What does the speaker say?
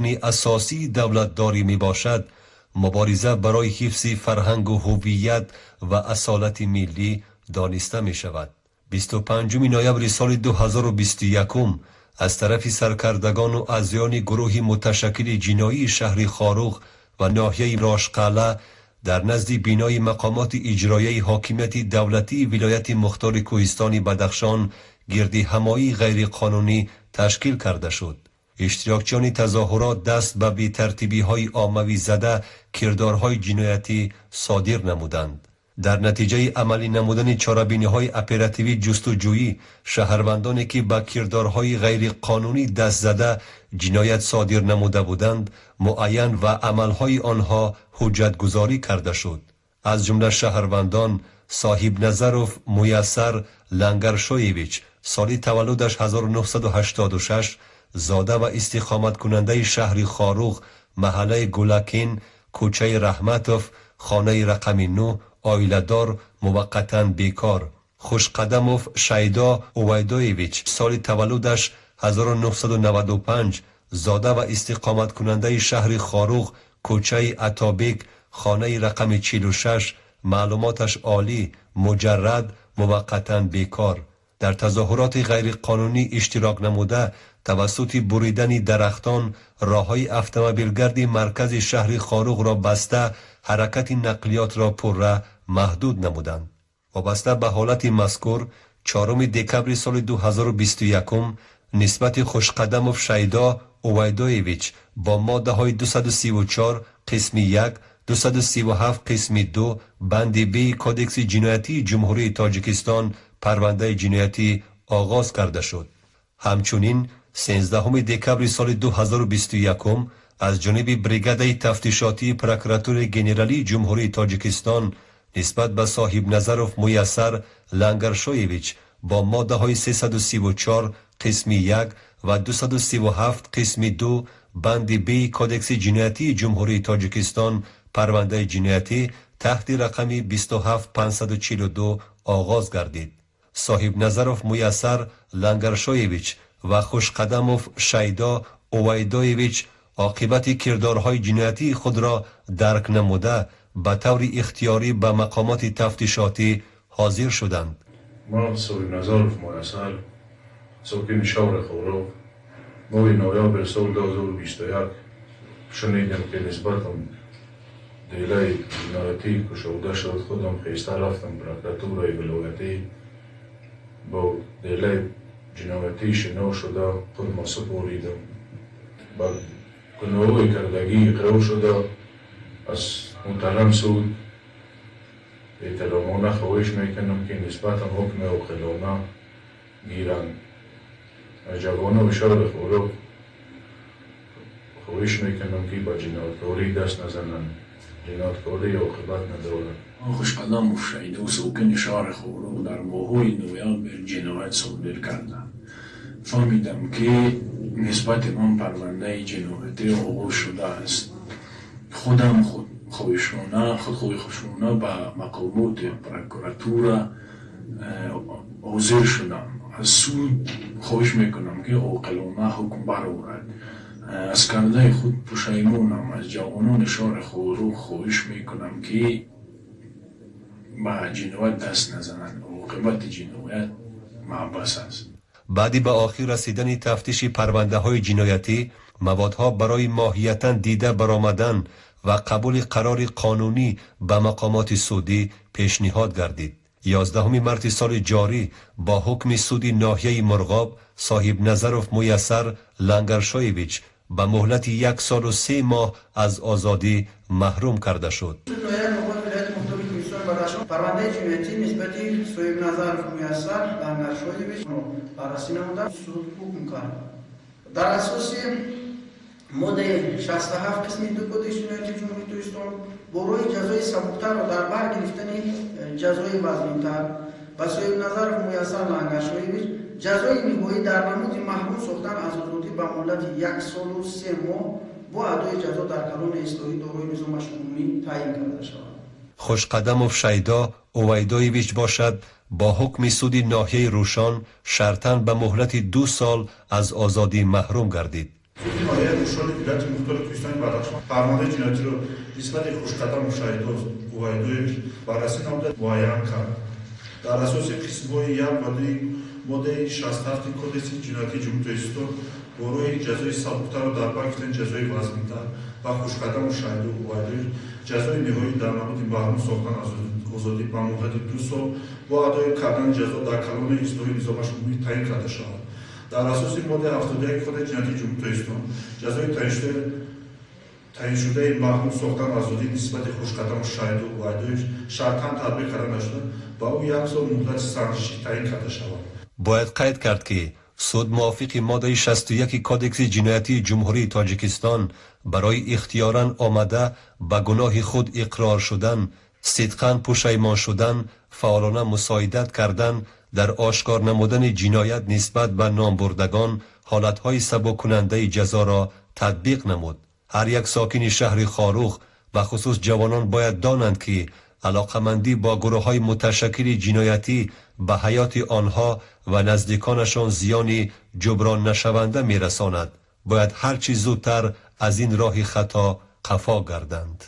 рукни асосии давлатдорӣ мебошад, мубориза барои ҳифзи фарҳангу ҳуввият ва асолати миллӣ дониста мешавад. 25 ноябри соли 2021 аз тарафи саркардагону аъзоёни гурӯҳи муташаккили ҷиноии шаҳри Хоруғ ва ноҳияи Рошқалъа дар назди бинои мақомоти иҷроияи ҳокимияти давлатии вилояти мухтори кӯҳистони Бадахшон гирдиҳамоии ғайриқонунӣ ташкил карда шуд. Иштирокчиёни тазоҳурот даст ба бетартибиҳои оммавӣ зада, кирдорҳои ҷиноятӣ содир намуданд. Дар натиҷаи амалӣ намудани чорабиниҳои оперативӣ ҷустуҷӯӣ, шаҳрвандоне ки ба кирдорҳои ғайриқонунӣ даст зада, ҷиноят содир намуда буданд, муайян ва амалҳои онҳо ҳуҷҷатгузорӣ карда шуд. Аз ҷумла шаҳрвандон Соҳибназаров Муяссар Лангаршоевич, соли таваллудаш 1986, зода ва истиқоматкунандаи шаҳри Хоруғ, маҳаллаи Гулакин, кӯчаи Раҳматов, хонаи рақами 9, оиладор, муваққатан бекор. Хушқадамов Шайдо Увайдоевич, соли таваллудаш 1995, зода ва истиқоматкунандаи шаҳри Хоруғ, кӯчаи Атобек, хонаи рақами 46, маълумоташ олӣ, муҷаррад, муваққатан бекор, дар тазоҳуроти ғайриқонунӣ иштирок намуда, тавассути буридани дарахтон роҳҳои автомобилгарди маркази шаҳри Хоруғро баста, ҳаракати нақлиётро пурра маҳдуд намуданд. Вобаста ба ҳолати мазкур, 4 декабри соли 2021 нисбати Хушқадамов Шайдо Увайдоевич бо моддаҳои 234 қисми 1, 237 қисми 2 банди Б Кодекси ҷиноятии Ҷумҳурии Тоҷикистон парвандаи ҷиноятӣ оғоз карда шуд. Ҳамчунин 13 декабри соли 2021 аз ҷониби бригадаи тафтишотии Прокуратураи Генералии Ҷумҳурии Тоҷикистон нисбат ба Соҳибназаров Муяссар Лангаршоевич бо моддаҳои 334 қисми 1 ва 237 қисми 2 банди Б Кодекси ҷиноятии Ҷумҳурии Тоҷикистон парвандаи ҷиноятӣ таҳти рақами 27542 оғоз гардид. Соҳибназаров Муяссар Лангаршоевич ва Хушқадамов Шайдо Увайдоевич оқибати кирдорҳои ҷиноятии худро дарк намуда, ба таври ихтиёрӣ ба мақомоти тафтишотӣ ҳозир шуданд. Ман, Соҳибназаров Муяссар, сокини шаҳри Хоруғ, моҳи ноябри соли 2021 шунидем, ки нисбатам делаи ҷиноятӣ кушода шуд. Худам хеста рафтам прокуратураи вилоятӣ, бо делаи ҷиноятӣ шинос шуда, худма супоридам. Ба гуноҳҳои кардагӣ иқрор шуда, аз муҳтарам суд эҳтиромона хоҳиш мекунам, ки нисбатам ҳукми оқилона гиранд. Аз ҷавонони шаҳри Хоруғ хоҳиш мекунам, ки ба ҷинояткорӣ даст назананд, ҷинояткорӣ оқибат надорад. Хушқадамов Шайдо, сокини шаҳри Хоруғ, дар моҳҳои ноябр ҷиноят содир кардам. Фаҳмидам, ки нисбати ман парвандаи ҷиноятӣ оғоз шудааст. Худам хоҳишона, худхоҳишона ба мақомоти прокуратура ҳозир шудам. Аз суд хоҳиш мекунам, ки оқилона ҳукм барорад. Аз кардаи худ пушаймонам. Аз ҷавонони шаҳри Хоруғ хоҳиш мекунам, ки ба ҷиноят даст назананд, оқибати ҷиноят маҳбас аст. Баъди ба охир расидани тафтиши парвандаҳои ҷиноятӣ, маводҳо барои моҳиятан дида баромадан ва қабули қарори қонунӣ ба мақомоти судӣ пешниҳод гардид. 11 марти соли ҷорӣ бо ҳукми суди ноҳияи Мурғоб Соҳибназаров Муяссар Лангаршоевич ба муҳлати 1 солу 3 моҳ аз озодӣ маҳрум карда шуд. Парвандаи ҷиноятӣ нисбати Соҳибназаров Муяссар Лангаршоевич баррасӣ намуда, суд ҳукм кард: дар асоси моддаи 67 қисми 2 Кодекси ҷиноятии Ҷумҳурии Тоҷикистон бо роҳи ҷазои сабуктарро дар бар гирифтани ҷазои вазнинтар ба Соҳибназаров Муяссар Лангаршоевич ҷазои ниҳоӣ дар намуди маҳрум сохтан аз озодӣ ба муҳлати 1 солу 3 моҳ бо адои ҷазо дар колонияи ислоҳӣ дорои низомаш умумӣ таъин карда шавад. Хушқадамов Шайдо Увайдоевич бошад, бо ҳукми суди ноҳияи Рӯшон шартан ба муҳлати 2 сол аз озодӣ маҳрум гардид. Суди ноҳияи Рӯшони вилояти Мухтори Кӯҳистони Бадахшон парвандаи ҷиноятиро нисбати Хушқадаму Шаҳидо Увайдоевич баррасӣ намуда муайян кард. Дар асоси қисмҳои 1 ва 2 моддаи 67 Кодекси ҷиноятии Ҷумҳурии Тоҷикистон бо роҳи ҷазои сабуктарро дар бар гирифтани ҷазои вазнинтар ба Хушқадаму Шаҳидо Увайдоевич ҷазои ниҳоӣ дар намуди маҳрум сохтан аз озодӣ ба муҳлати 2 сол бо адои кардани ҷазо дар колонияи ислоҳии низомаш умумӣ таъин карда шавад. Дар асоси моддаи 71 Кодекси ҷиноятии Ҷумҳурии Тоҷикистон ҷазои таъиншудаи маҳрум сохтан аз озодӣ нисбати Хушқадаму Шаҳидо Увайдоевич шартан татбиқ карда нашуда ба ӯ 1 сол муҳлати санҷишӣ таъин карда шавад. Бояд қайд кард, ки суд мувофиқи моддаи 61 Кодекси ҷиноятии Ҷумҳурии Тоҷикистон барои ихтиёран омада ба гуноҳи худ иқрор шудан, сидқан пушаймон шудан, фаъолона мусоидат кардан дар ошкор намудани ҷиноят нисбат ба номбурдагон ҳолатҳои сабуккунандаи ҷазоро татбиқ намуд. Ҳар як сокини шаҳри Хоруғ, бахусус ҷавонон, бояд донанд, ки алоқамандӣ бо гурӯҳҳои муташаккили ҷиноятӣ ба ҳаёти онҳо ва наздиконашон зиёни ҷуброннашаванда мерасонад. Бояд ҳарчи зудтар аз ин роҳи хато қафо гарданд.